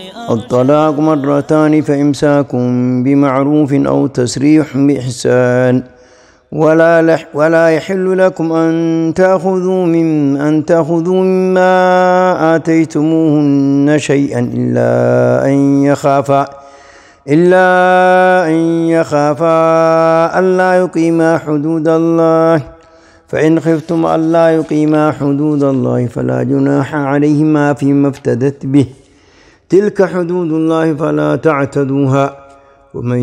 الطلاق مرتان فإمساك بمعروف أو تسريح بإحسان ولا يحل لكم أن تأخذوا مما آتيتموهن شيئا إلا أن يخافا ألا يقيما حدود الله فإن خفتم ألا يقيما حدود الله فلا جناح عليهما فيما افتدت به تلك حدود الله فلا تعتدوها ومن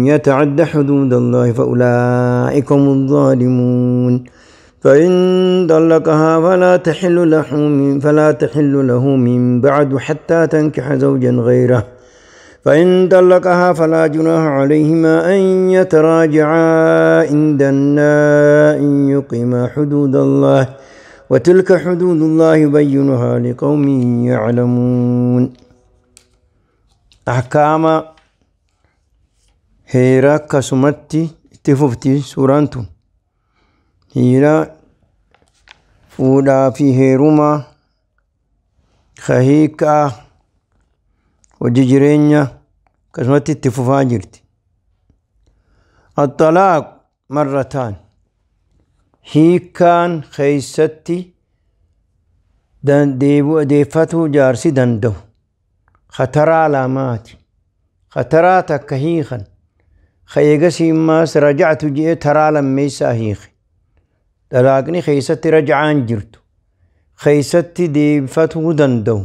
يتعد حدود الله فأولئك هم الظالمون فإن طلقها فلا تحل له من بعد حتى تنكح زوجا غيره فإن طلقها فلا جناح عليهما أن يتراجعا إن دنا أن يقيما حدود الله وتلك حدود الله يبينها لقوم يعلمون. أحكام هيرا كسمتي تففتي سورانتو هيرا فودا في هيروما خهيكا وججرينيا كسمتي تففاجرتي. الطلاق مرتان هيكان خيستي ديفتو جارسي دندو خطرا لاماتي خطرا تكهيخا خيغسي ماس رجعت جي ترى لميسا هيخ طلاقني خيستي رجعان جرتو خيستي ديفتو دندو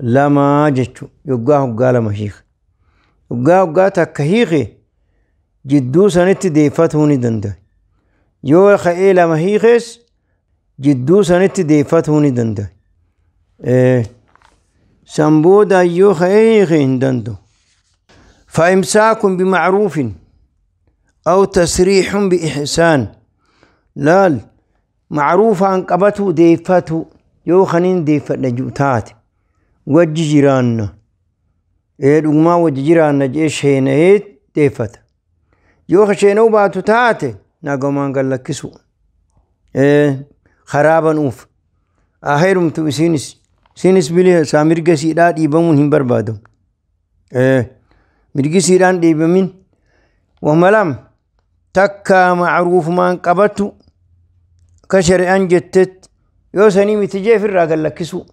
لما جتشو يقاه قال مهيخ يقاه قال تكهيخي جدو سنتي ديفتو ندندو يو خيلا مهيخس جدو سنتي ديفتو ندندو إيه سنبودا يو خيخي ندندو. فإمساك بمعروف أو تسريح بإحسان لال معروف عن قبته ديفتو يو خنين ديفت نجوتات وججيران إيه ما وججيران جيش هنا إيه ديفت يو خشينو باتو تاتي ناقومان قال لك كسو إيه خرابا أوف آخرهم تو سينس بلي سامر قسيدات يبمون هم بربادو إيه مرقي سيران ديبمين وملام تكا معروف ما انقبتو كشري أنجتت يوسني متجي في الراقل لكسو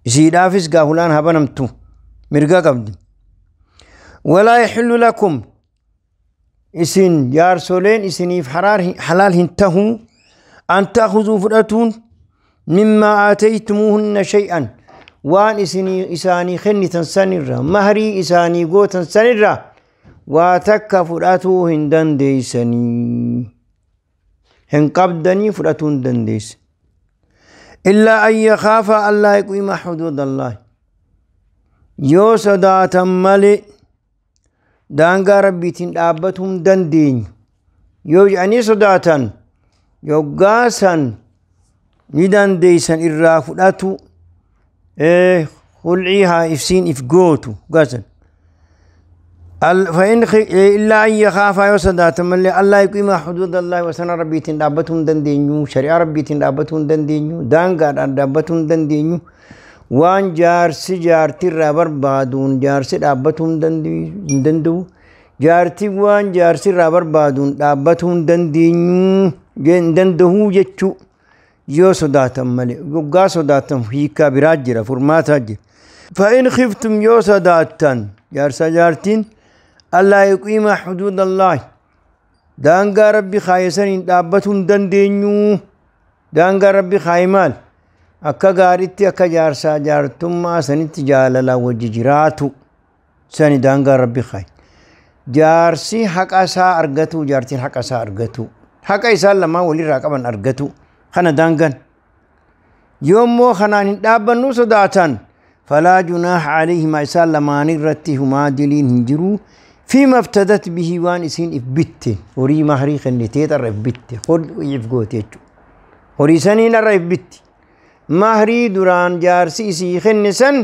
سيدافس قاهولان هبنمتو مرقا قبد. ولا يحل لكم إسن يارسولين إسن حلال هنتهو أن تأخذوا فرأتون مما آتيتموهن شيئا وان إساني خني تنسنرا مهري إساني قو تنسنرا واتكا فرأتو هندن ديسني هنقبدني فرأتو هندن ديس إلا أن يخاف ألا يقيم حدود الله يو صداتا ملي دانقا ربيتين دابتهم دندين يو يعني صداتا يو قاسا ندن ديسن إرا فرأتو إيه خلعيها إفسين إفقوتو قاسا فإن إلا أن يخاف يوسدات من الله يقيم حدود الله وسنة ربيتين دابتهم دندينيو شريعة ربيتين دابتهم دندينيو دانقا دابتهم دندينيو وان جارسي جارتي رابر بادون جارسي دابتهم دندو جارتي وان جارسي رابر بادون دابتهم دندينيو دندهو جتشو يو صداتم ملي يقا صداتم هيكا براجرة فرماتا جر. فإن خفتم يو صداتن جارسا جارتين ألا يقيم حدود الله دانقا ربي خايسن دابتهم دندينيو دانقا ربي خايمال أكا غارتي أكا جارسا جارتم ما سنت جاللا وججراتو سني دانقا ربي خاي جارسي حق أسا أرغتو جارتين حق أسا أرغتو حق إسا لما ولي راقبا أرغتو خنا دانقن يوم مو خنان دابن صداتن فلا جناح عليهما إسال لما نرتهما دلين هنجرو فيما افتدت به وان إسين إفبت وري مهري خنتي تر إفبت خد يفقوتيتو وري سنين الرفبت مهري دوران جارسي إسي خنسن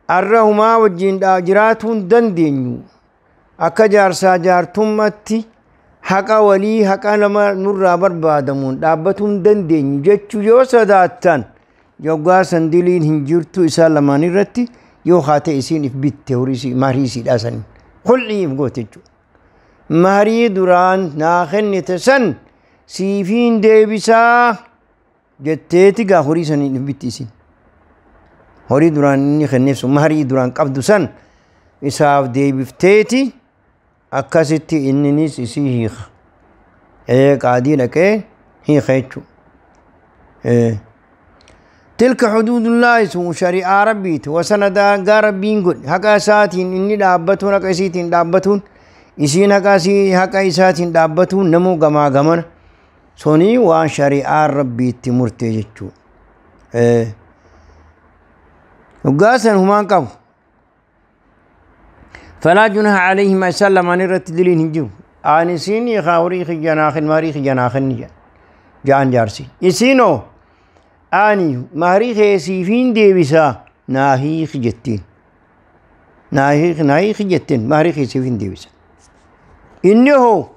أرهما وجين جراتون دندينيو أكا جارسا جارتمتي حقا ولي حقا لما نرى بربادمون دابتون دندينيو جتشو يو صداتن يوغا سندلين هنجرتو إسا لما نرتي Yoo haate isiin if bitte horii mahrii isiidhaa saniin khul'ii if goote jechuudha. Mahrii duraan naa kennite san siifiin deebisaa jetteeti gaa horii saniin if bitti isiin. Horii duraan inni kenneef sun mahrii duraan qabdu san isaaf deebifteeti akkasitti inninis isii hiika. Qaadii dhaqee hiika jechuudha. تلك حدود الله سو شريعة ربيت وسندا ربين قد حقا ساتين إني دابتون حقا سيتين دابتون إسين حقا سي حقا ساتين دابتون نمو غما غمن سوني وان شريعة ربيت مرتجتشو وقاسن همان قف فلا جناح عليهما سلم عن الرتدلين هجو آنسين يخاوري خجناخن ماري خجناخن جان جارسي إسينو آني مهري خيسيفين ديبسا ناهي خجتين ناهي خجتين مهري خيسيفين ديبسا إنه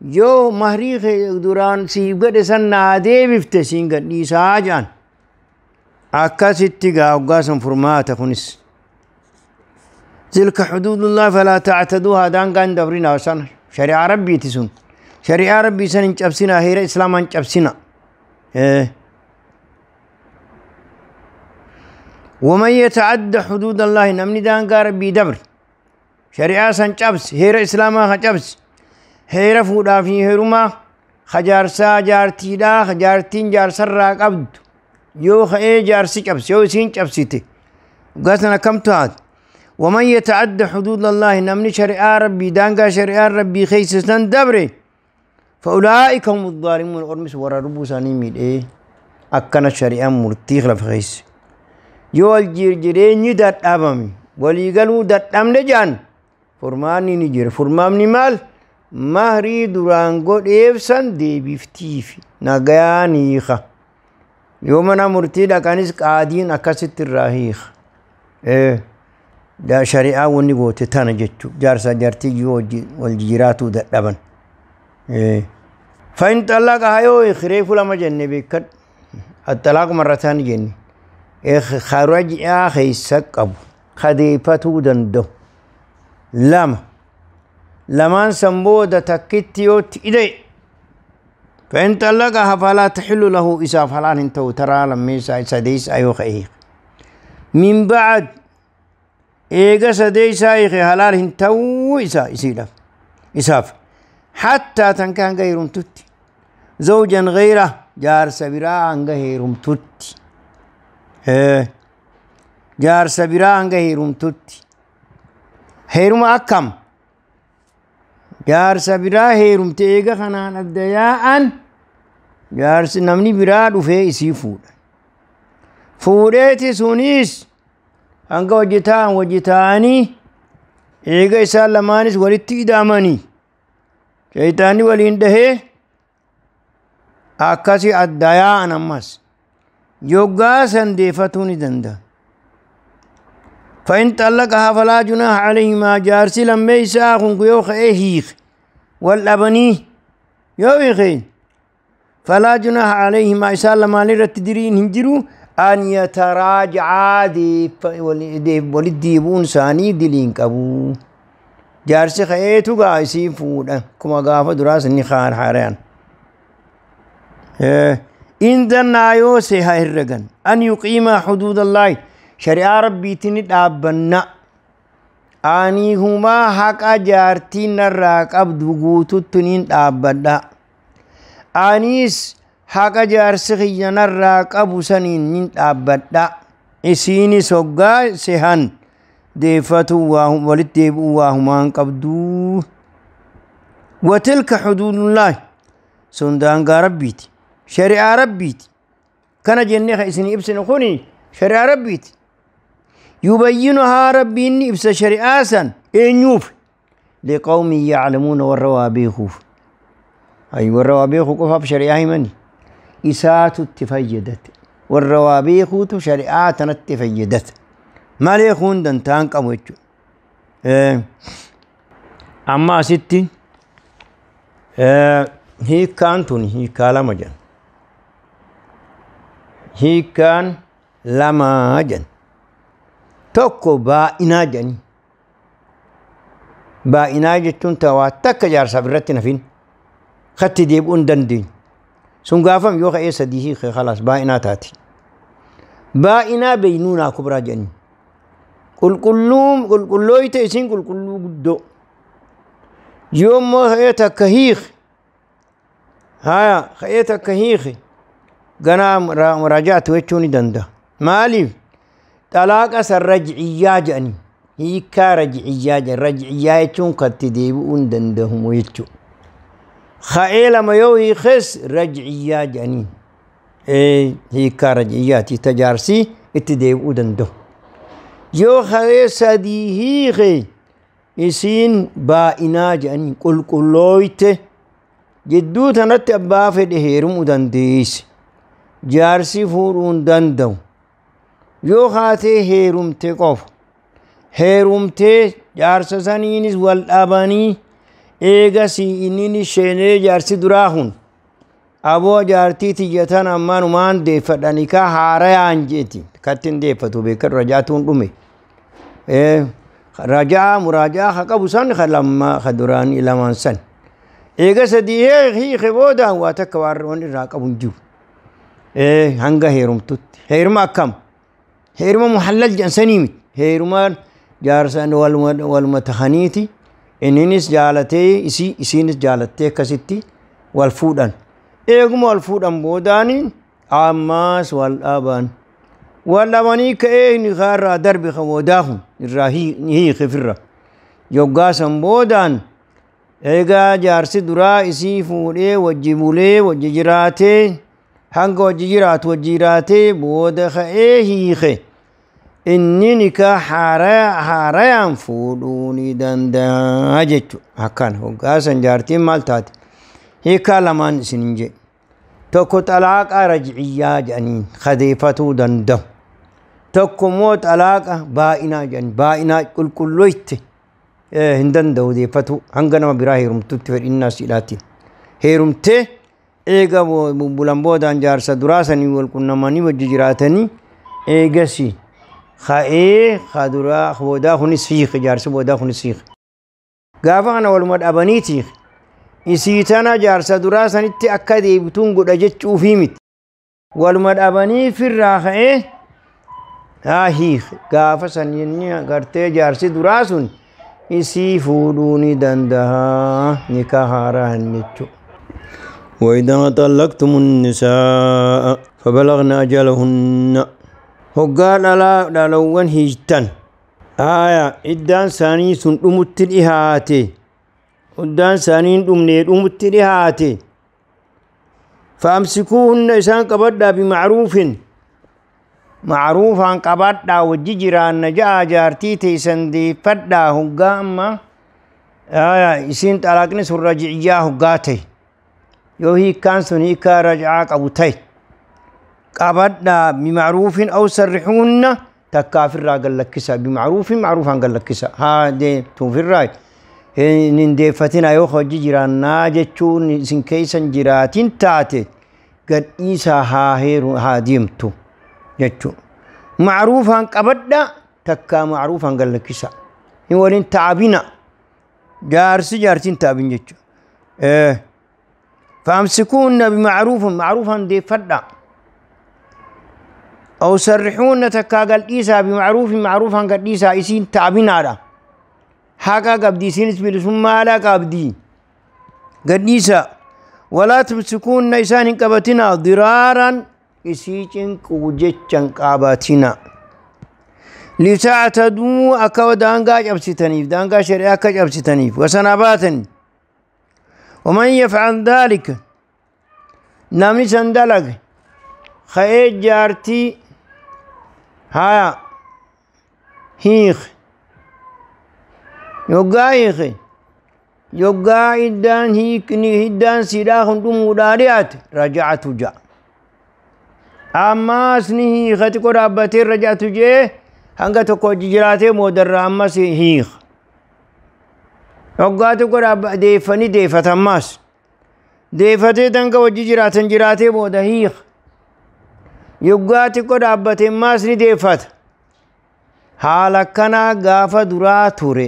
يو مهري دوران سيب سن نادي بفتسين قد نيسا جان أكاستي غاوغاسن فرماتا خنس تلك حدود الله فلا تعتدوها دان قان دبرنا وسن شريعة ربي تسون شريعة ربي سن انشبسنا هير إسلام انشبسنا ومن يتعد حدود الله نمني دان ربي دبر شريعة سن شبس هير إسلاما خشبس هير فودا في هيرما خجارسا جارتي دا خجارتين جارسر راك عبد يو خي جارسي شبس يو سين شبسيتي قاسنا كم تعد ومن يتعد حدود الله نمني شريعة ربي دانقا شريعة ربي خيسسن دبري فأولئك هم الظالمون أرمس ورا ربو سانيميد إيه أكنا شريعة مرتيخ لفخيس yoo wal jireenyi dadhabame walii galuu dadhabne jaan furmaanni ni jira. Furmaanni maal? Mahrii duraan godheef san deebiftiif nagayaan hiika. Yoo mana murtii dhaqanis qaadiin akkasitti irraa hiika. Shari'aa wanni goote tana jechuudha. Jaarsaa jaartii yoo wal jiraatuu dadhaban. Fa'in xalaqa yoo reefu lama jenne beekadhu. Axalaaqu marrataan jenne. خرجع خيسك أبو خديفتو دندو لما لمان سنبودة تكتيوت إلي فإن طلقها فلا تحل له إساف فلان انتو ترى لما يسا سديس أيو خيخ من بعد إيغا سديس أيخي هلال انتو إسا إسيلاف إساف حتى تنكان غيرهم تتي زوجا غيره جار سبرا عن غيرهم تتي jaarsa biraa hanga heerumtutti heeruma akkam jaarsa biraa heerumte eega kanaan adda yaa'an jaarsi namni biraa dhufee isii fuudha fuudheeti sunis hanga hojjetaan hojjetaanii eega isaan lamaanis walitti ida'amanii shayitaanni waliin dhahee akkasi adda yaa'an ammas يوغا سنديفتوني دندا فإن طلقها فلا جناح عليهما جارسي لما يساخن يوخ إيهيخ والأبني يوخي فلا جناح عليهما إسال لما لرتدرين هنجرو أن يتراجعا ولديبون ساني دلين كابو جارسي خيتو غايسي فودا كما غافة دراس النخار حاران إن ذنا يوسي هاي أن يقيم حدود الله شريعة ربي تندابنا أني هما حق جارتين الراك أبدو قوتو تنين دابنا أنيس حق جارسخي الراك أبو سنين ندابنا إسيني سوغا سهن ديفتو ولديبو واهمان قبدو وتلك حدود الله سندان ربيتي شريعة ربيتي كان جنة إسني إبسن خوني شريعة ربيتي يبينها ربي إني إبس شريعة سن إنيوف لقوم يعلمون والروابيخوف أي والروابيخ كفاف شريعة مني إسات التفيدت والروابيخ شريعة التفيدت ما ليخون دنتان قموتشو أما ستي هي كانتوني هي كلام جن هي كان لما جن Tokko baa'inaa jedhanii. Baa'inaa jechuun waa takka jaarsaaf irratti nafin katti deebi'uu hin dandeenyu. Sun gaafam yoo ka'ee sadii hiike khalaas baa'inaa taati. Baa'inaa beeynuunaa kubraa jedhanii. Qulqulluu qulqullooyte isiin qulqulluu guddoo. Yoo immoo ka'ee takka hiike haya ka'ee takka hiike ganaa muraajaatu jechuu ni danda'a. Maaliif? Xalaaqa san rajciyyaa jedhanii. Hiikaa rajciyyaa jedhan. Rajciyyaa jechuun katti deebi'uu hin danda'amu jechuudha. Ka'ee lama yoo hiikes rajciyyaa jedhanii. Hiikaa rajciyyaati tajaarsii itti deebi'uu danda'u. Yoo ka'ee sadii hiike isiin baa'inaa jedhanii qulqullooyte jidduu tanatti abbaa fedhe heerumuu dandeessi. Jaarsi fuudhuu hin danda'u. Yoo kaatee heerumte qofa heerumtee jaarsa saniinis wal dhabanii eegasii inni sheenee jaarsi duraa hun aboo jaartii tiyyatan ammanumaan deeffadhanii kaa haarayaan jeeti kattin deeffatu beekadhu rajaatuun dhume. Rajaa muraajaa ha qabu san ka lammaa ka duraanii lamaan san. Eega sadii hiike boodaan waa takka waan irraa qabu hin jiru. Hanga heerumtutti. Heeruma akkam? Heeruma muhallal jedhan sanii miti. Heerumaan jaarsan waluma tahaniiti. Inninis jaalatee isiinis jaalattee akkasitti wal fuudhan. Eeguma wal fuudhan boodaani ammaas wal dhaban. Wal dhabanii ka'ee inni irraa darbe kan boodaa kun irraa hiike firra. Yoggaa san boodaan eegaa jaarsi duraa isii fuudhee wajji bulee wajji jiraatee hanga wajji jiraatu wajji jiraatee booda ka'ee hiike. Inni nikaa haarayaan fuudhuu ni danda'a jechuudha. Akkana hoggaa san jaartiin maal taate? Hiikaa lamaan isin hin jedhe. Tokko xalaaqa rajciyyaa jedhaniin kadeeffatuu danda'u. Tokko immoo xalaaqa baa'inaa jedhanii baa'inaa qulqulloyte hin danda'u deeffatuu hanga nama biraa heerumtutti fedhinnaa siidhaatiin. Heerumtee eega bulan boodaan jaarsa duraa sanii wal qunnamanii wajji jiraatanii eegasi ka'ee kaduraa boodaa kunis hiike jaarsi boodaa kunis hiike. Gaafa kana waluma dhabaniiti isii tana jaarsa duraa sanitti akka deebituun godha jechuufii miti. Waluma dhabanii firraa ka'ee haa hiike gaafa san inni gartee jaarsi duraa sun isii fuudhuu ni danda'a nikaa haaraa hin jechuudha. وإذا طلقتم النساء فبلغن أجلهن hoggaa dhalawwan hiiktan aya iddaan isaanii sun dhumutti dhihaate iddaan isaanii hin dhumne dhumutti dhihaate faamsikuuhunna isaan qabadhaa bimacruufin macruufaan qabadhaa wajji jiraanna ja'a jaartii teeysan deeffadhaa hoggaa amma aya isiin xalaaqni sun rajiciyyaa hoggaa ta'e yoo hiikkaan sun hiikkaa rajcaa qabu ta'e qabadhaa bimacruufin aw sarrixuunna takkaa ofirraa gallakkisa bimacruufin macruufaan gallakkisa haa deemtu ofirraa hin deeffatina yoo hojii jiraannaa jechuun isin keessan jiraatin taate gadhiisaa haa heeru haa deemtu jechuudha. Macruufaan qabadhaa takkaa macruufaan gallakkisa hin waliin taabina jaarsi jaartiin taabin jechuudha. Faamsikuunna bimacruufin macruufaan deeffadhaa. أو سرحون تكا قديسا بمعروف معروفا قديسا إسين تعبنا حقا قبدي سينس بلسما لا قبدي قديسا ولا تمسكون إسان قبتنا ضرارا إسيچن كوجتشن قاباتنا لتعتدوا أكو دانقا جبستنيف دانقا شريعة جبستنيف وسنباتن ومن يفعل ذلك نامي سندلق خير جارتي هايا هيخ يوغا هيخ يوغا إدان هيكني إدان سيدا خندوم وداريات رجعت جا أما سني هيخ تكو رابتي رجعت جي هنگا تكو جيراتي مودر أما سي هيخ يوغا تكو راب ديفني ديفت أماس ديفتي تنگا وجيراتن جيراتي مودا هيخ Yoggaa xiqqoo dhaabbatee maas ni deeffata. Haala kanaa gaafa duraa ture.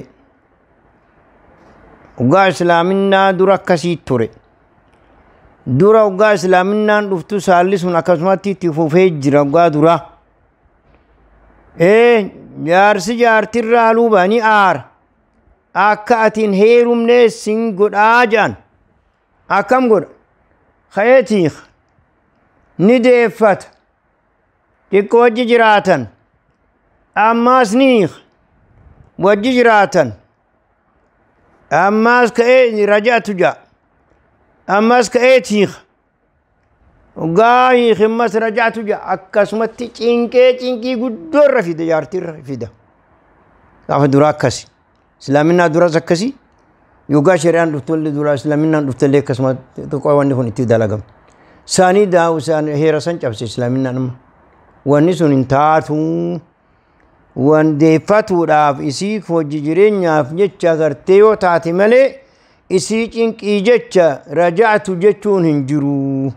Waggaa islaaminaa dura akkasii ture. Dura waggaa islaaminaan dhuftu saalli sun akkasumatti itti fufee jira waggaa duraa. Jaarsi jaartirraa luba ni aara. Akka atiin heerumnee sin godhaa jedhan. Akkam godha? Ka'eetii ni deeffata. Xiqqoo wajji jiraatan. Ammaas ni wajji jiraatan. Ammaas ka'ee raja'atu ja'a. Ammas ka'eetii waggaa hiikimmas raja'atu ja'a. Akkasumatti cinqee cinqii guddoo irra fida jaartii irra fida. Gaafa duraa akkasi. Islaaminaa duras akkasi. Yoggaa shari'aan dhuftullee dura islaaminaan dhuftullee akkasuma xiqqoo wanni kun itti dalagama. Saanii daa'u isaan heera san cabse islaaminaan amma. Wanni sun hin taatu. Waan deeffatuudhaaf isii hojii jireenyaaf jecha gartee yoo taate malee isii cinqii jecha raja'atu jechuun hin jiru.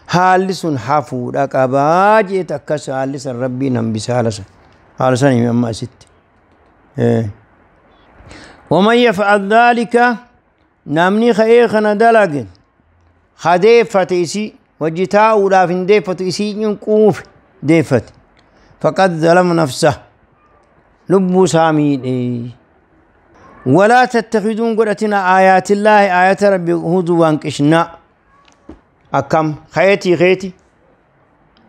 Haalli sun hafuudha qabaa jeet akkas haalli san rabbiin hambise haala san. Haala san himi amma asitti. ومن يفعل ذلك namni ka'ee kana dalage ha deeffate isii wajji taa'uudhaaf hin deeffatu isii cinquuf deeffate faqad zalama nafsah lubbuu isaa miidhe. ولا تتخذون قرأتنا آيات الله آيات ربي هزوا قشنا أكم خيتي خيتي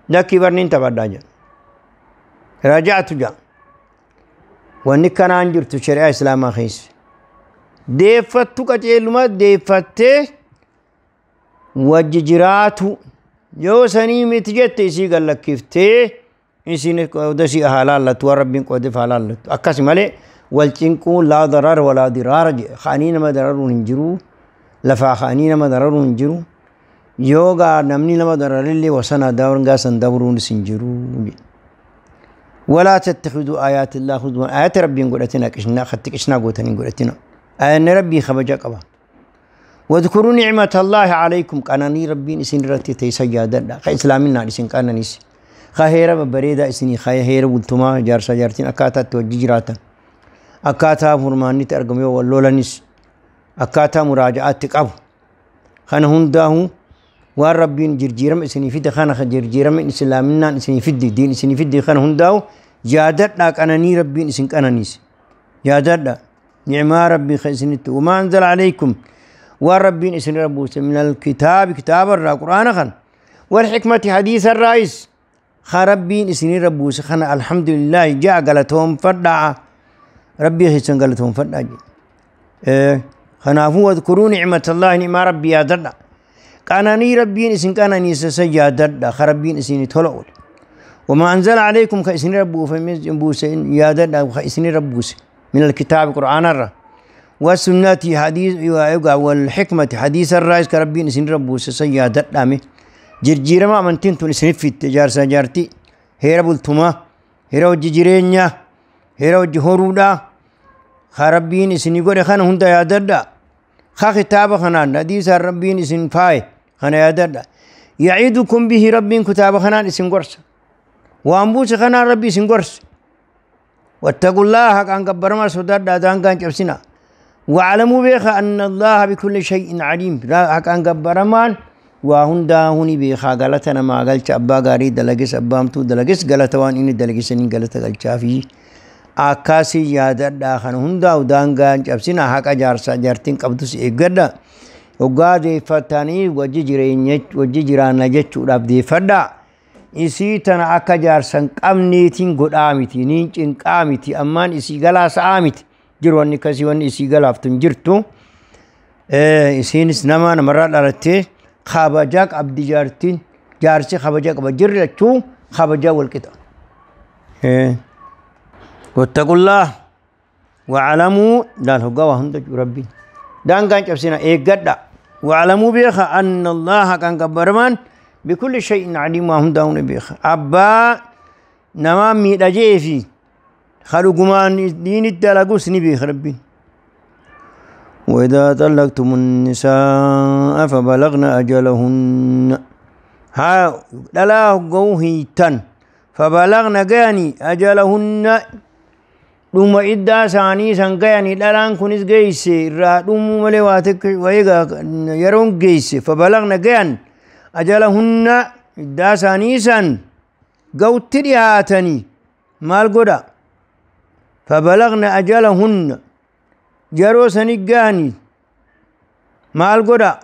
لكي برنين تبدا رجعت جا واني كان انجرت شريعة إسلاما خيس deeffattu qaceeluma deeffattee wajji jiraatu yoo sanii miti jette isii gallakkiftee isiin qooda isii haa laallattu waan rabbiin qoodeef haa laallattu akkasi malee wal cinquun laa darara walaa diraara jedhe ka'anii nama dararuun hin jiru lafaa ka'anii nama dararuun hin jiru yoo gaa namni nama dararellee wasana daangaa san dabruunis hin jiru jedhe. ولا تتخذوا آيات الله هزوا آيات ربي قلتنا قشنا خدت قشنا قوتني قلتنا آيات ربي خبجا قبا واذكروا نعمة الله عليكم قناني ربي إسن رتي تيسجادا خا إسلامنا إسن قنانيس خير بريدا إسني خير ولتما جارسا جارتين أكاتا توججراتا أكاتا فرماني ترقميو واللولانيس أكاتا مراجعات تقب خان هنداهو waan rabbiin jirjiirama isinii fide kana jirjiirama islaaminaan isinii fiddi diin isinii fiddi kana hundaa'u yaadadhaa qananii rabbiin isin qananiise yaadadhaa nicmaa rabbii kan isinitti wamaa anzala alaykum waan rabbiin isin buuse min alkitaabi kitaabarraa qur'aana kana walxikmati hadiisarraayis ka rabbiin isinirra buuse kana alhamdulillaahi ja'a galatoonfadhaa rabbii keessan galatoonfadhaa jedhe kanaafuu wadkuruu nicmatallaahi nicmaa rabbii yaadadhaa قناني ربين إسن قناني سجادة خربين إسن تلول وما أنزل عليكم كإسن ربو فمز يادد كإسن ربوس من الكتاب قرآن الرّ والسنة حديث والحكمة حديث الرئيس كربين إسن ربوس سجادة أمي جرجير ما من تنتون إسن في التجار سجارتي هيرب التما هيرو جيرينيا هيرو جهرودا خربين إسن يقول خان هندا يادد خا كتاب خنان حديث الربين إسن فاي خنا يادد يعيدكم به ربين كتاب خنان إسن قرص وأنبوس خنان ربي إسن قرص واتقوا الله كان كبر ما صدر دان كان كبسنا وعلموا بيخ أن الله بكل شيء عليم كان كبر ما وهندا هوني بيخ غلطنا ما قالش أبا غاري دلقس أبا أمتو دلقس غلطوان إني دلقس إني غلط قالش في akkasii yaadadhaa kana hundaa daangaan cabsina haqa jaarsaa jaartiin qabdus eeggadha hoggaa deeffatanii wajji jireenya wajji jiraanna jechuudhaaf deeffadhaa isii tana akka jaarsan qabneetiin godhaa miti niin cinqaa miti ammaan isii galaa sa'aa miti jiru wanni akkasii wanni isii galaaftu hin jirtu isiinis nama namarraa dhalattee kabajaa qabdi jaartiin jaarsi kabajaa qaba jirri lachuu kabajaa wal qixa. واتقوا الله واعلموا لا الهقوة هم ربي دان كان جبسنا إيه قد واعلموا بيخ أن الله كان كبرمان بكل شيء عليم وهم داون بيخ أبا نما ميدا خلو قمان دين الدلقوس نبيخ ربي وإذا طلقتم النساء فبلغن أجلهن ها لا قوهيتن فبلغن جاني أجلهن Dhuma iddaa isaanii san gayanii dhalaan kunis geeyse irraa dhumuu malee waa takka wayigaa yeroon geeyse fabalagna gayan ajalahunna iddaa isaanii san gawtti dhiyaatanii maal godha fabalagna ajalahunna yeroo sani gahanii maal godha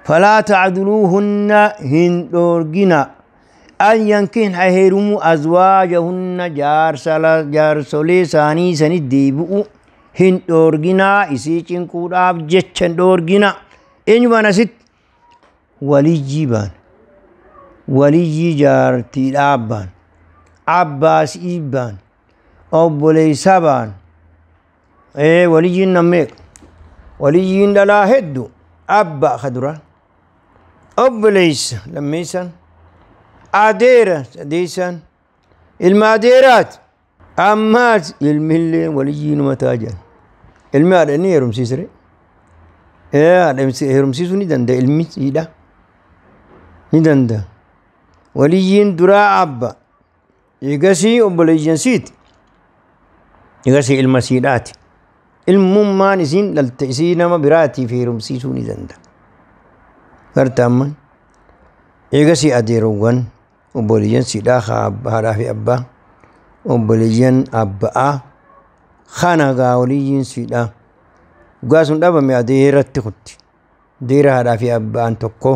falaa tacduluuhunna hin dhoorgina an yankihna heerumuu azwaajahunna jaarsolee isaanii sani deebi'u hin dhoorginaa isii cinquudhaaf jecha hin dhoorgina eenyumaan asitti waliyyii baan waliyyii jaartiidhaaf baan abbaasii baan obboleessa baan waliyyiin nammeeqa waliyyiin dhalaa heddu abba ka dura obboleessa lammeessan adeera sadeessan ilma adeeraati ammaas ilmillee waliyyiinuma ta'a jedhan ilmi haadha inni heerumsiisire haadha heerumsiisuu ni danda'a ilmi siidha ni danda'a waliyyiin duraa abba eegasii obboleeyyan siiti eegasii ilma siidhaati ilmummaan isiin dhalte isii nama biraatiif heerumsiisuu ni danda'a garta amma eegasii adeerowwan obboleeyyan siidhaa haadhaa fi abbaa obboleeyyan abba'aa kana gaa waliyyiin siidhaa dhugaa sun dhabame adeeratti kutti adeera haadhaa fi abba'aan tokko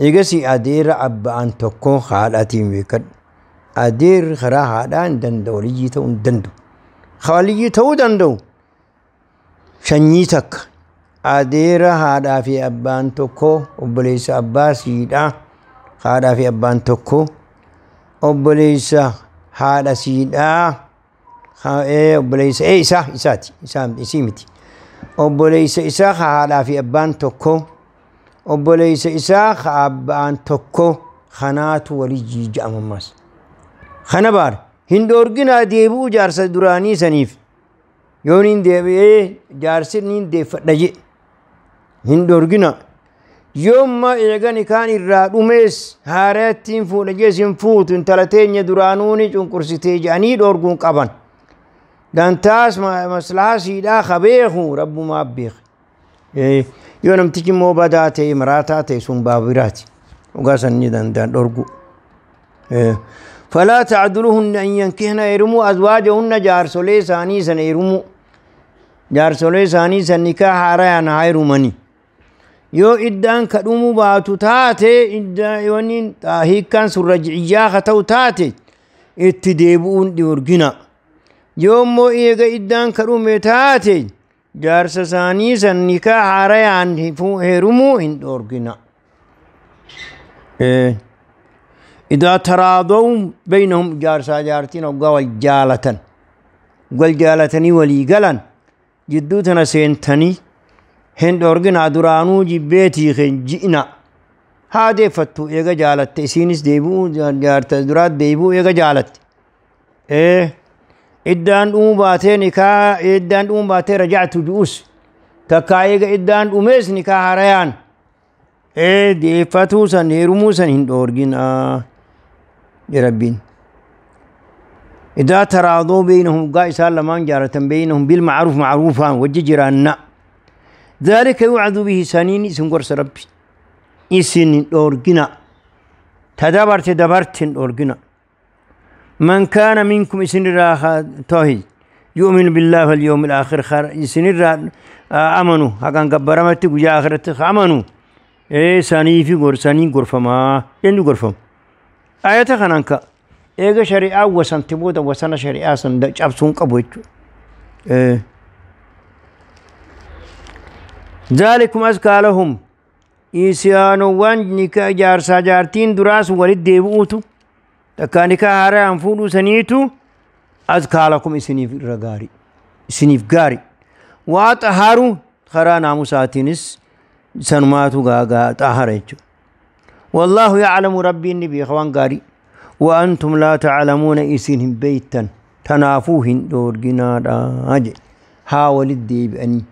eegasii adeera abba'aan tokko haadhaatiin beekadhu adeerri karaa haadhaa hin danda'u waliyyii ta'uu hin danda'u waliyyii ta'uu danda'u sanyii takka adeera haadhaa fi abbaan tokko obboleessa abbaa siidhaa haadhaa fi abbaan tokko obboleessa haadha siidhaa obboleessa isaa isaati isaa isii miti obboleessa isaa haadhaa fi abbaan tokko obboleessa isaa abbaan tokko kanaatu waliyyii jedhama ammas kana baara hin dhoorginaa deebi'uu jaarsa duraanii saniif yoo niin deebi'ee jaarsi niin deeffadha jedhe hin dhoorgina yoomma eegani kaan irraa dhumees haarattiin fuudha jees hin fuutu intala teenya duraanuu ni cunqursitee jedhanii dhoorguun qaban dantaas maslahaa siidhaa ka beeku rabbumaa beeka yoo namtichi immoo badaa ta'e maraataa ta'e sun baabiraati dhugaa san ni danda'an dhoorgu فلا تعدلوهن أن ينكحن يرموا أزواجهن جارسولي ثاني سن يرموا جارسولي ثاني سن نكاح هاريان هايرمني yoo iddaan ka dhumuu baatu taate wanni hiikkaan sun rajciyyaa ka ta'u taate itti deebi'uun dhoorgina yoo immoo eega iddaan ka dhume taate jaarsa isaanii san nikaa haarayaan heerumuu hin dhoorgina. إذا تراضوا بينهم jaarsaa jaartiin hoggaa wal jaalatan wal jaalatanii walii galan jidduu tana seentanii hin dhoorginaa duraanuu jibbeetii hin ji'ina haa deeffattu eega jaalatte isiinis deebi'uu jaarta duraat deebi'uu eega jaalatte iddaan dhumuu baatee nikaa iddaan dhumuu baatee rajactu ju'us takkaa eega iddaan dhumees nikaa harayaan deeffatuu san heerumuu san hin dhoorginaa rabbiin إذا تراضوا بينهم قا إسان لمان جارة بينهم بالمعروف معروفا وججرانا ذلك يوعظ به سنين اسم قرص ربي إسن أورجنا تدبرت دبرت أورجنا من كان منكم إسن راخ توهي يؤمن بالله واليوم الآخر خير إسن آمنوا هكذا قبرمت وجا آخرت آمنوا إيه سني في قرصاني غرفما يندو غرفم آية خنانك إيجا شريعة وسن تبودا وسن شريعة سن جابسون قبوت ذلكم أزكى لهم إسيانوان نكا جارسا جارتين دراس ولد ديبوتو تكا نكا هارا أنفولو سنيتو أزكى لكم إسنيف رغاري إسنيف غاري وأطهروا خرا ناموساتينس سنماتو غاغا طهريتو والله يعلم ربي النبي إخوان غاري وأنتم لا تعلمون إسنهم بيتا تنافوهن دور جنادا ها ولد ديبأني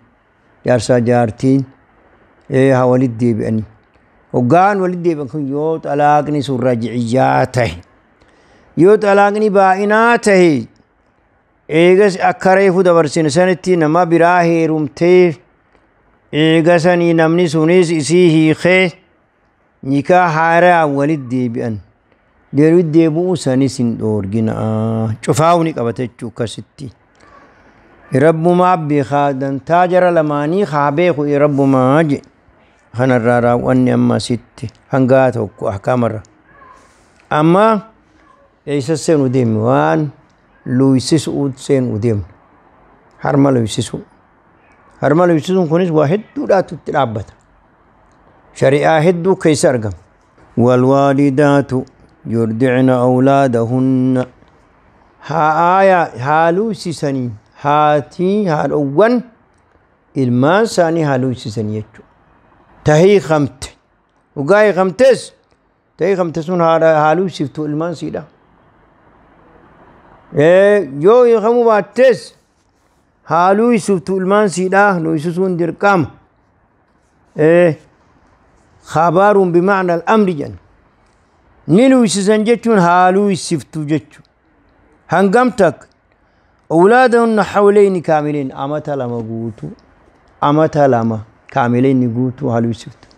jaarsaa jaartiin haa walitti deebi'anii hoggaan walitti deebi'an kun yoo xalaaqni sun rajciyyaa tahe yoo xalaaqni baa'inaa tahe Eegas akka reefu dabarsine sanitti nama biraa heerumtee, eegasanii namni sunis isii hiikee nikaa haaraa walit deebi'an. Walitti deebi'uu sanis hin dhoorgina. Cufaa'u ni qabata jechuu akkasitti. Rabbumaa beekaa dantaa jara lamaanii haa beeku rabbumaa je. Kanarraa raawwanni amma asitti hangaa tokko ahkaamarra. Amma eessa seenu deemne waan luysisuu seenu deemne. Harma luysisuu. Harma luysisuun kunis waa hedduudhaatu itti dhaabbata. Shari'aa hedduu keessa argama. Walwaalidaatu yurdicna awlaadahunna. Haa aayaa haa luysisanii haatii haadhowwan ilmaan isaanii haa luysisanii jechuudha. Tahii kamte dhugaa hiikamtes tahii kamte sun haa luysiftu ilmaan siidha. Yoo hiikamuu baattes haa luysiftu ilmaan siidha, luysisuun dirqama. Khabaaruun bimacna al-amri jedhan. Ni luysisan jechuun haa luysiftu jechuudha. Hangam takka awlaadahunna hawlayni kaamileen amata lama guutuu, amata lama kaamileen guutuu haa luysiftu.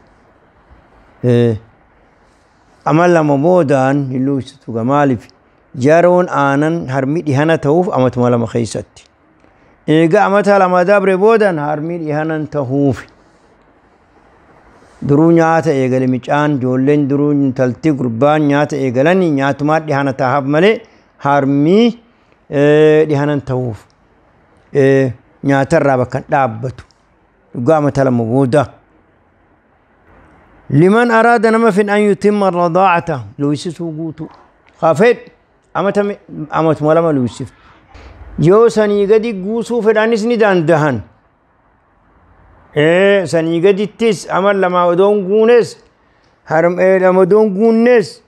Ama lama boodaan hin luysiftu maaliif? Yeroon aanan harmi dhihana ta'uuf amatuma lama keessatti. Eega amata lama dabre boodan harmi dhihanan ta'uuf. Duruu nyaata eegale micaan ijoolleen, duruu intalti gurbaan nyaata eegalanii nyaatumaa dhihana tahaaf malee harmi dhihanan ta'uuf. Nyaatarraa bakka hin dhaabbatu. Dhugaa amata lama booda. Liman araada nama fin an yutimma radaacata luysisuu guutuu. Haa amata amatuma lama luysiftu. Yoo sanii gadi guusuu fedhanis ni dandahan. Sanii gadittis ama lama odoon guunes odoon guunnes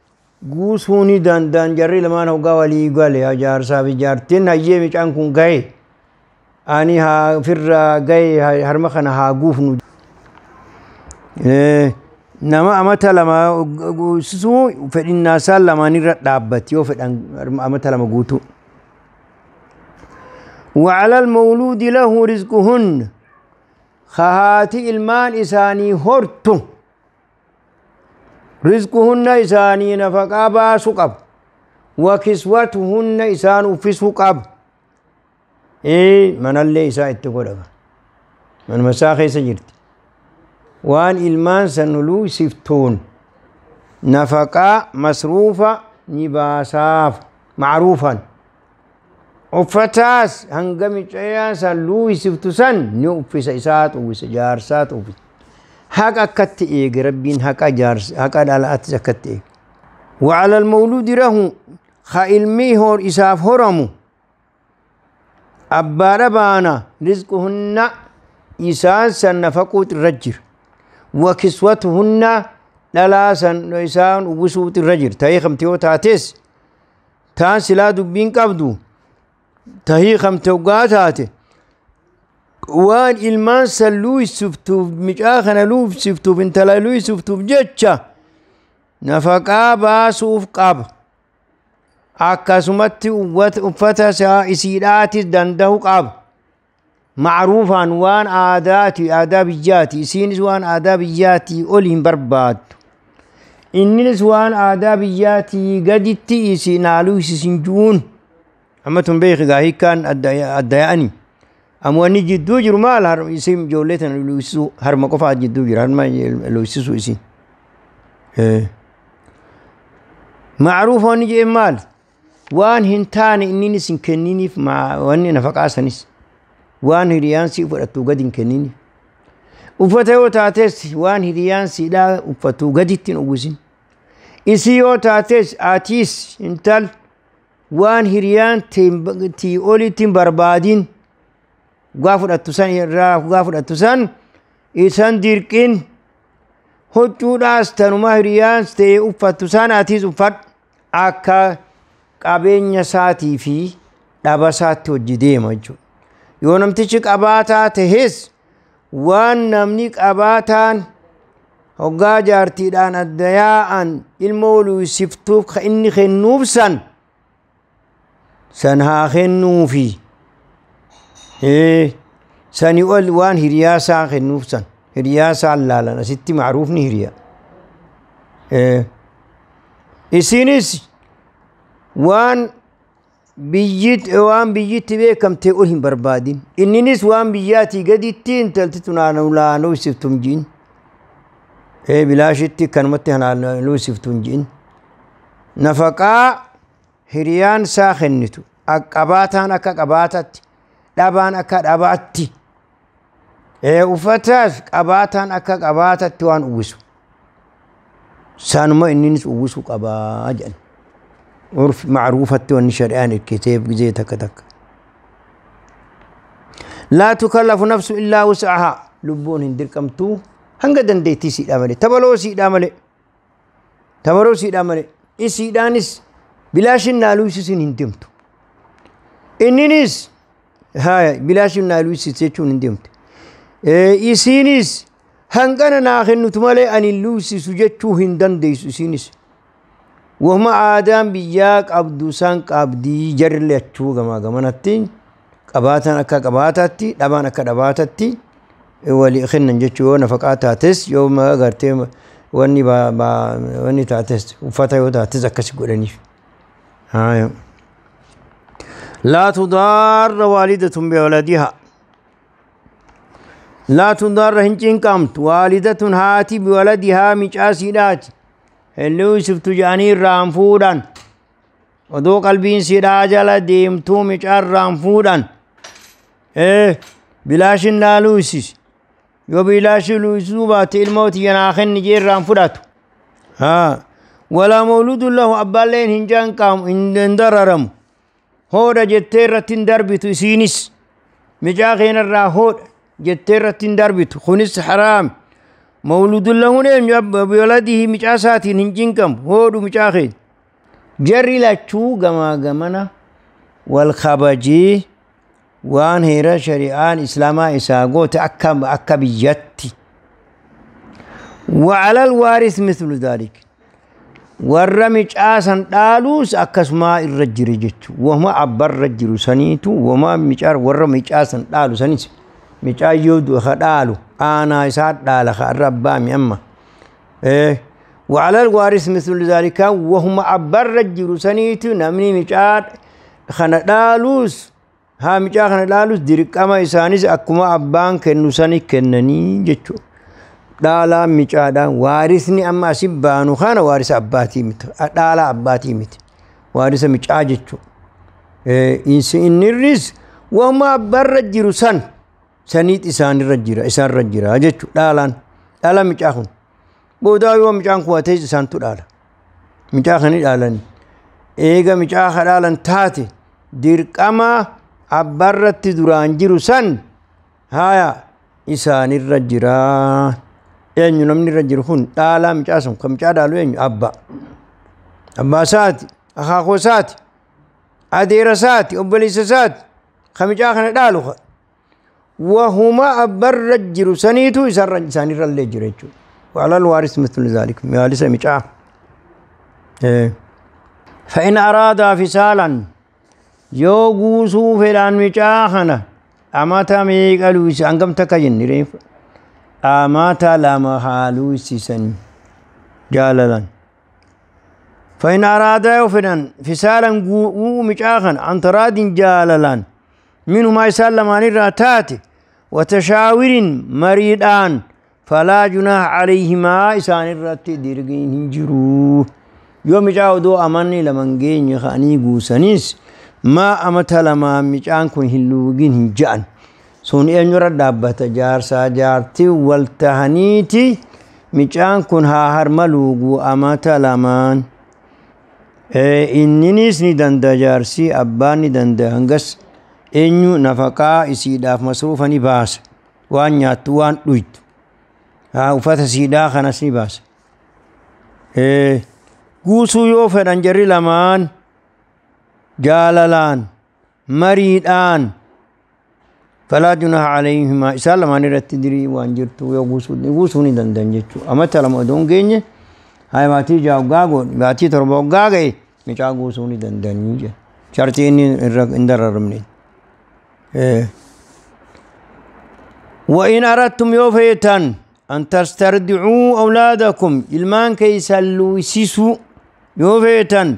guusuu ni danda'an jarri lamaan hoggaa walii gale jaarsaa fi jaartiin hayyee micaan kun gahe ani haa firraa gahe harma kana haa guufnu. Nama amata lama guusisuu fedhinnaa isaan lamaanirra dhaabbati yoo fedhan amata lama guutuu. وعلى المولود له رزقهن خهاتي المان إساني هرتو رزقهن إساني نفقا باسو قب وكسوتهن إسان أفسو قب. إيه من اللي إساء اتقوا من مساخي سجرت وان إلمان سنلو سفتون نفقا مصروفة نباساف معروفا uffataas hanga micayyaan san luuysiftu san ni uffisa isaatu uffisa jaarsaatu uffisa. Haqa akkatti eege rabbiin haqa jaarsa haqa dhalaattis akkatti eege. وعلى المولود له خا ilmii hor isaaf horamu abbaadha baana rizquhunna isaan san nafaquut irra jira. Wakiswatuhunna dhalaa san isaan uwwisuut irra jira. Ta'ee kamte yoo taates taan silaa dubbiin qabdu tahii kamte hoggaa taate waan ilmaan san luuysiftuuf micaa kana luuysiftuuf intala luuysiftuuf jecha nafaqaa baasuuf qaba. Akkasumatti uffata isiidhaatis danda'u qaba. Macruufaan waan aadaati aadaa biyyaati isiinis waan aadaa biyyaatii ol hin barbaaddu. Inninis waan aadaa biyyaatii gaditti isin haaluu isin juun. Amma tun beeki gaa hiikkaan adda yaa'anii. Amma wanni jidduu jiru maal isin ijoollee tana luysisuu harma qofaa jidduu jira harma luysisuu isin. Macruuf wanni jedheen maal? Waan hin taane inninis hin kenniniif wanni nafaqaa sanis waan hiriyaan sii fudhattuu gadi hin kenniniif. Uffata yoo taates waan hiriyaan siidhaa uffattuu gaditti hin uwwisin. Isii yoo taates atiis intal waan hiriyaan tii olitti hin barbaadin dhugaa fudhattu san irraa dhugaa fudhattu san isan dirqin huccuudhaas tanuma hiriyaan ta'ee uffattu san atiis uffadhu akka qabeenya isaatii fi dhaba isaatti hojii deema jechuudha. Yoo namtichi qabaataa tahes waan namni qabaataan hoggaa jaartiidhaan adda yaa'an ilmoo luysiftuuf ka inni kennuuf san san haa kennuufi. Sani ol waan hiriyaa isaa kennuuf san hiriyaa isaa laalan asitti macruufni hiriya. Isinis waan biyyitti beekamtee ol hin barbaadin. Inninis waan biyyaatii gaditti intalti tunaanuu isiftum jiin. Bilaashitti kanumatti hanaanuu isiftum jiin. Nafaqaa hiriyaan isaa kennitu qabaataan akka qabaatatti, dhabaan akka dhabaatti. Uffataas qabaataan akka qabaatatti waan uwwisu. Saanuma inninis uwwisuu qabaa jedhan. Urf macruufatti wanni shari'aan hirkiteef gizee takka takka. Laa tukallafu nafsu illaa wus'ahaa. Lubbuun hin dirqamtuu hanga dandeettii siidhaa malee. Tabaloo siidhaa malee. Tabaloo siidhaa malee. Isiidhaanis bilaashin naaluusisin hin deemtu. Inninis haya bilaashin naaluusis jechuun hin deemtu. Isiinis hangana naa kennutu malee ani luusisu jechuu hin dandeessu isiinis. Wahuma aadaan biyyaa qabdu san qabdii jarri achuu gamaa gamanatti qabaatan akka qabaatatti dhabaan akka dhabaatatti walii kennan jechuu yoo nafaqaa taates yoo gartee wanni taates uffata yoo taates akkasi godhaniif. Laa tudaarra waalidatun biwaladihaa. Laa tudaarra hin cinqamtu waalidatun haati biwaladihaa micaa siidhaati. Helluu isiftu jedhanii irraan fuudhan. Odoo qalbiin siidhaa jala deemtuu micaa irraan fuudhan. Bilaashin laaluu isis. Yoo bilaashin luusisuu baate ilmoo tiyya naa kenni jee irraan fudhatu. Walaa mawluudun lahu abbaalleen hin canqamu hin dararamu. Hoodha jettee irratti hin darbitu isiinis. Micaa keenarraa hoodha jettee irratti hin darbitu. Kunis haraami. Mawluudun lahuun eenyu biwaladihi micaa isaatiin hin cinqamu hoodhu micaa keenya. Jarri lachuu gamaa gamana wal kabajee waan heera shari'aan islaamaa isaa goote akka biyyatti. Wa'alal waaris mithlu dhaalik. Warra micaa san dhaaluus akkasumaa irra jira jechuudha. Wama abbarra jiru saniitu wama micaa warra micaa san dhaalu sanis micaa yoo du'a dhaalu aanaa isaa dhaala ka abbaa mi amma. Wa'alal waaris mithlu dhaalika wahuma abbarra jiru saniitu namni micaa kana dhaaluus haa micaa kana dhaaluus dirqama isaanis akkuma abbaan kennu sani kennanii jechuudha. Dhaalaa micaadhaan waarisni amma asi baanu kana waarisa abbaatii miti. Dhaalaa abbaatii miti. Waarisa micaa jechuudha. Innirris wahuma abbarra jiru san saniit isaanirra jira isaanirra jira jechuudha dhaalaan. Dhaalaa micaa kun. Boodaa yoo micaan kun ta'e isaantu dhaala. Micaa kan dhaalani. Eega micaa ka dhaalan taate dirqama abbarratti duraan jiru san haya isaanirra jira. Eenyu namni irra jiru kun dhaalaa micaa sun kan micaa dhaalu eenyu abbaa. Abbaa isaati, akaakuu isaati, adeera isaati, obboleessa isaati kan micaa kana dhaalu. Wahuma abbarra jiru saniitu isaanirra illee jira jechuudha. Wa'alal waaris mithlu dhaalik maalisa micaa. فإن أرادا فصالا yoo guusuu fedhaan micaa kana amata meeqa luusi hangam takka jenne reefu amata lama haa luusisan jaalalan. فإن أرادا yoo fedhan fisaalan gu'uu micaa kana an taraadin jaalalan minumaa isaan lamaanirraa taate watashaawiriin mariidhaan falaa junaaha calayhimaa isaanirratti dirqiin hin jiru. Yoo micaa odoo amanni laman geenye ka'anii guusanis maa amata lamaa micaan kun hin luugin hin ja'an. Sun eenyurra dhaabbata jaarsaa jaartii wal tahaniiti micaan kun haa harma luuguu amata lamaan. Inninis ni danda'a jaarsi abbaan ni danda'a hangas eenyu nafaqaa isiidhaaf masruufa ni baasa waan nyaattu waan dhuytu uffata siidhaa kanas ni baasa. Guusuu yoo fedhan jarri lamaan jaalalaan mariidhaan falaa junaha alayhimaa isaan lamaan irratti dirii waan jirtu yoo guusuu ni danda'an jechuudha. Amata lama odoo hin geenye haa baatii ja'a waggaa goone baatii torba waggaa ga'e micaa guusuu ni danda'anii jedha. Shartii inni hin dararamne. وإن أردتم يوفيتا أن تسترضعوا أولادكم إلمان كيسلوسيسو يوفيتا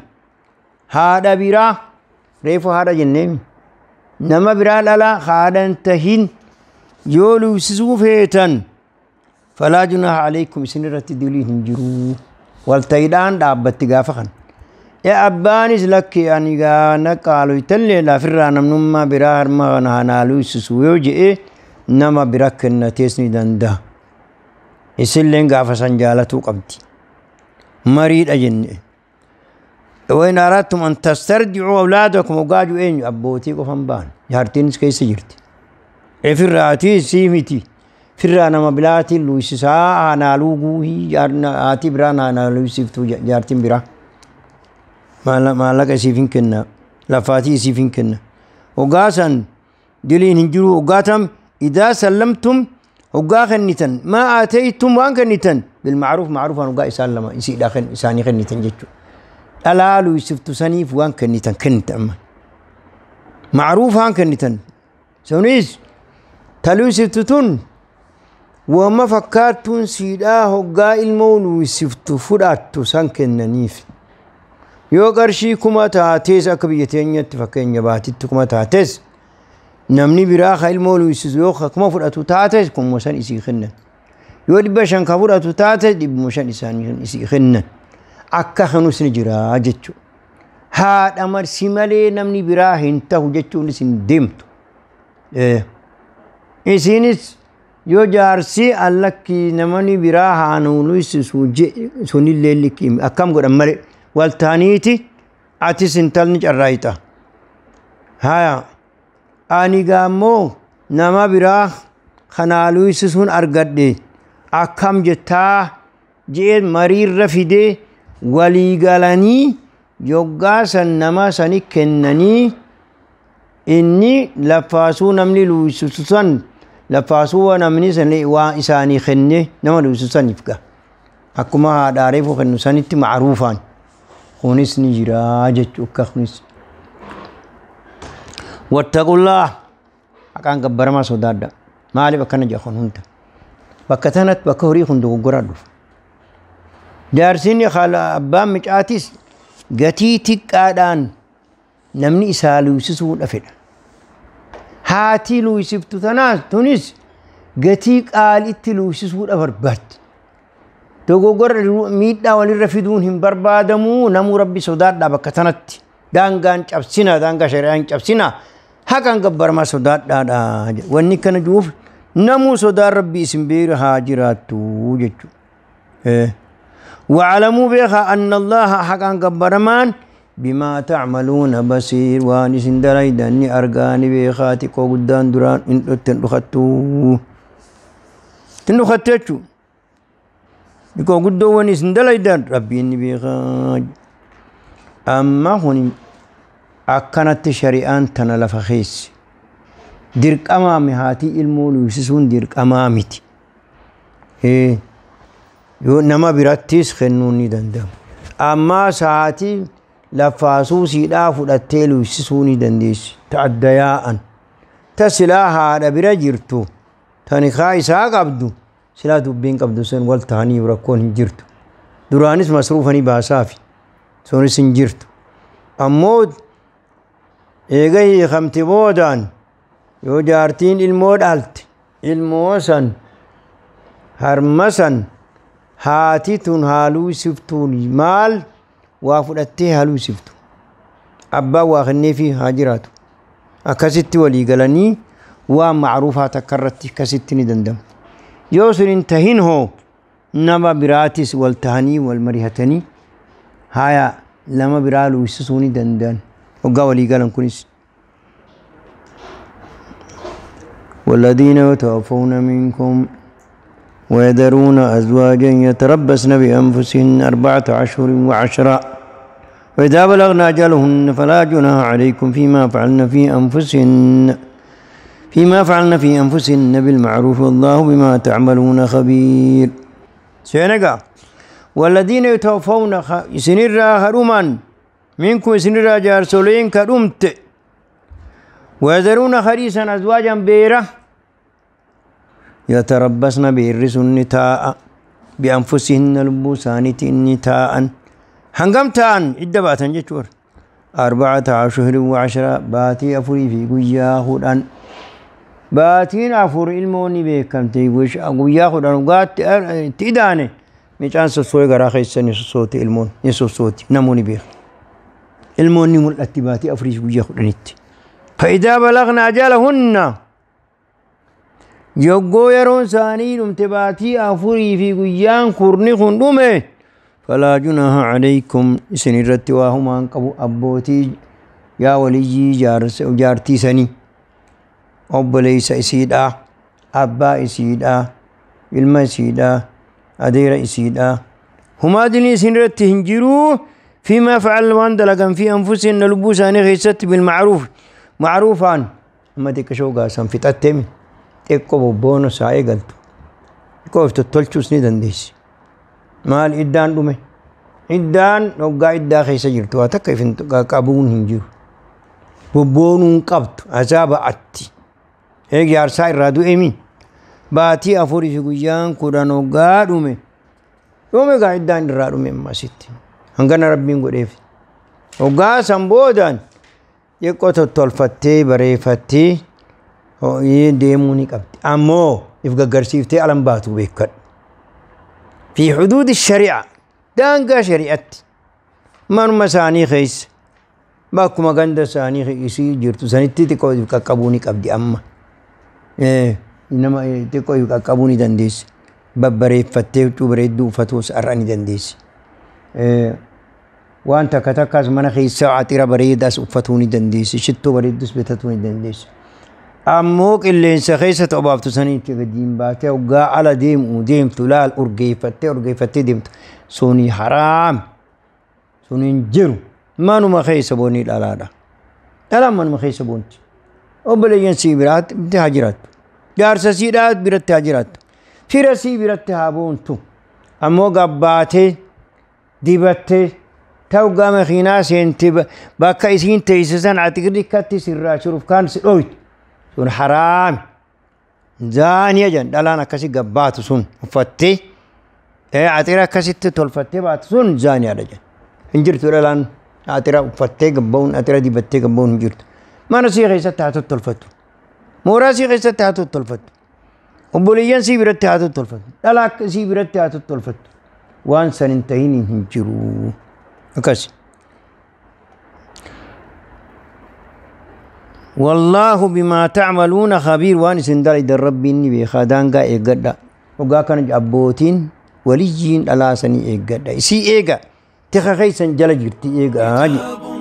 هذا برا ريفو هذا جنمي نما برا لا هذا انتهين يولوسيسو فيتا فلا جناح عليكم سنرة دوليهم جرو والتيدان دابت غافخن يا أبانيس لك يعني غانا قالوا يتلي لا فرانا نما برا هرما نالوسيسو يوجي نما بركن تيسني دندا إسلين غافسان جالتو قبتي مريد أجن وإن أردتم أن تسترجعوا أولادكم وقاجوا إن أبوتي قفن بان جارتين كيس جرتي إفراتي سيمتي فرانا مبلاتي لويسا أنا لوجوهي جارنا آتي برانا أنا لويسفتو جارتين برا ما لك سيفين كنا لفاتي سيفين كنا وقاسا دلين هنجرو وقاتم إذا سلمتم وقا خنتن ما آتيتم وان خنتن بالمعروف معروفا وقا سلم يسي داخل إساني خنتن جتشو ألا لو يسفتو سنيف وان خنتن كنت أما معروفا خنتن سونيس تلو يسفتون وما فكرتون سيدا هقا المولو يسفتو فراتو سان كننيف يو قرشي كما تاتيس أكبيتين يتفكين يباتي كما تاتيس namni biraa ka ilmoo luusisu yoo kuma fudhatu taate kuma shan isii kennan yoo 500 ka fudhatu taate 500 isaanii isii kennan akka kanus ni jira jechuudha. Haadha marsi malee namni biraa hin tahu jechuun isin deemtu. Isinis yoo jaarsi allakki namni biraa haanuu luusisu sunillee likki akkam godhan malee waltaaniiti atis intalni carraayita. Haya. Ani gaammoo nama biraa kanaa luusisuun argadhe akkam jettaa jee mariirra fidee walii galanii yoggaa san nama sani kennanii inni lafaasuu namni luusisu san lafaasuu namni san waa isaanii kenne nama luusisu saniif ga akkuma haadhaareefuu kennu sanitti macruufaan kunis ni jiraa jechuu akka kunis. واتقوا الله أكان كبر ما سودادا ما لي بكنا جاخون هنتا بكتنت بكوري خندق قرادو جارسين خال أبام مش آتيس قتيتك آدان نمني إسالو سسو الأفل هاتي لو يسفتو تناس تونس قتيك آل إتلو سسو الأفر بات تقو قر ميتا وللرفدون هم بربادمو نمو ربي سودادا بكتنت دانغان شابسينا دانغا شريان شابسينا هكان كبر ما سودات دا وني كان جوف نمو سودار ربي اسم بير هاجراتو جچو وعلموا بها أن الله حقا كبر مان بما تعملون بصير واني سندراي دني أرغاني بخاتي كو قدان دران إن تندختو تندختو بكو قدو وني سندراي دان ربي إني بخاج أما هوني أكنت شريان تنا لفخيس درك أمامي هاتي المول يسسون درك أمامتي إيه يو نما براتيس خنوني دندم أما ساعتي لفاسو سيدا فدتيلو يسسوني دنديس تعدياء تسلا هذا برجرتو تاني خايسا قبدو سلا دبين قبدو سن والتاني وركون جرتو درانيس مصروفني باسافي سوني سنجرتو أمود إيجي خمتي بودان يو جارتين المود ألت الموسن هرمسن هاتي تون هالو سفتون مال وافدتي هالو سفتو أبا واخني في هاجراتو أكست ولي قلني ومعروفة تكررت كستني دندم يوسر انتهين هو نما براتس والتهني والمريهتني هايا لما برالو يسسوني دندن وقاولي قالن كنس والذين يتوفون منكم ويذرون أزواجا يتربصن بأنفسهن 4 أشهر و10 وإذا بلغن أجلهن فلا جناح عليكم فيما فعلن في أنفسهن بالمعروف والله بما تعملون خبير. سينقا والذين يتوفون سنرى هرمان منكم سنرى جارسولين كرمت ويذرون خريسا أزواجا بيرة Yatarabbasna beerri sun ni taa'a. Bi'anfusihinna lubbuu isaaniitiin ni taa'an. Hangam taa'an idda baatan jechuudha. 4 ashhurin wa 10 baatii 4 fi guyyaa 10. Baatiin 4 ilmoon ni beekamte guyyaa 10 dhugaatti itti idaane micaan sossoo'ee garaa keessa ni sossooti ilmoon ni sossooti namoonni beeku. Ilmoon ni mul'atti baatii 4 fi guyyaa 10tti. Fa'idaa balagna ajalahunna yoggoo yeroon isaanii dhumte baatii 4 fi guyyaan 10 kun dhume falaa junaha alaykum isin irratti waa humaan qabu abbootii yaa waliyyii jaartii sanii obboleessa isiidhaa abbaa isiidhaa ilma isiidhaa adeera isiidhaa humaa dinii isin irratti hin jiruu fiimaa fa'al waan dalagan fi anfusihinna lubbuu isaanii keessatti bilma'ruuf ma'ruufaan amma xiqqishoo gaasan fixatteemi xiqqoo bobboona isaa eegaltu xiqqoo of tottolchuus ni dandeessi. Maal iddaan dhume iddaan hoggaa iddaa keessa jirtu waa takka ifin qabuun hin jiru bobboonuun qabdu azaaba atti eegi jaarsaa irraa du'eemi baatii 4 fi guyyaan 10 hoggaa dhume dhume gaa iddaan irraa dhume ammasitti hangana rabbiin godheef hoggaa san boodaan xiqqoo tottolfattee bareeffattee deemuu ni qabdi ammoo if gaggarsiiftee alan baatu beekadhu. في حدود الشريعة دانقا شريعت من مساني خيس باكو مغندا ساني خيسي جرتو سانتي تكو قبوني قبدي أما إيه إنما تكو قبوني دنديس ببري فتي تبريدو فتوس أراني دنديس إيه وأنت كتكاز من خيس ساعة ترى بريداس فتوني دنديس شتو بريدوس بتتوني دنديس أموك اللي انسخيسة أبابتو سنين تقديم باتي وقا على ديم وديم ثلال أرقيفتي أرقيفتي ديمت سوني حرام سوني انجرو ما نو مخيسة بوني الألادة ألا ما نو مخيسة بونتي أبلي ينسي برات تهاجرات جارسة سيرات برات تهاجرات فرسي برات تهابونتو أمو قباتي ديبتي توقع مخينا سينتي باكا إسين تيسسان عتقري كاتي سرا شروف كان سلويت sun haraam zaaniya jedhan dhalaan akkasi gabbaatu sun uffattee axira akkasitti tolfattee baatu sun zaaniyaadha jedhan hin jirtu dhalaan axira uffattee gabba'uun axira dibattee gabba'uun hin jirtu mana sii keessatti haa tottolfattu mooraa sii keessatti haa tottolfattu obboleeyyan sii biratti haa tottolfattu dhalaa sii biratti haa tottolfattu waan san hin tahin hin jiru akkas. والله بما تعملون خبير وان سندر إذا ربي إني بخدان قا إيقدا وقا كان أبوتين وليين على سني إيقدا سي إيقا تخخيسا جلجرتي إيقا.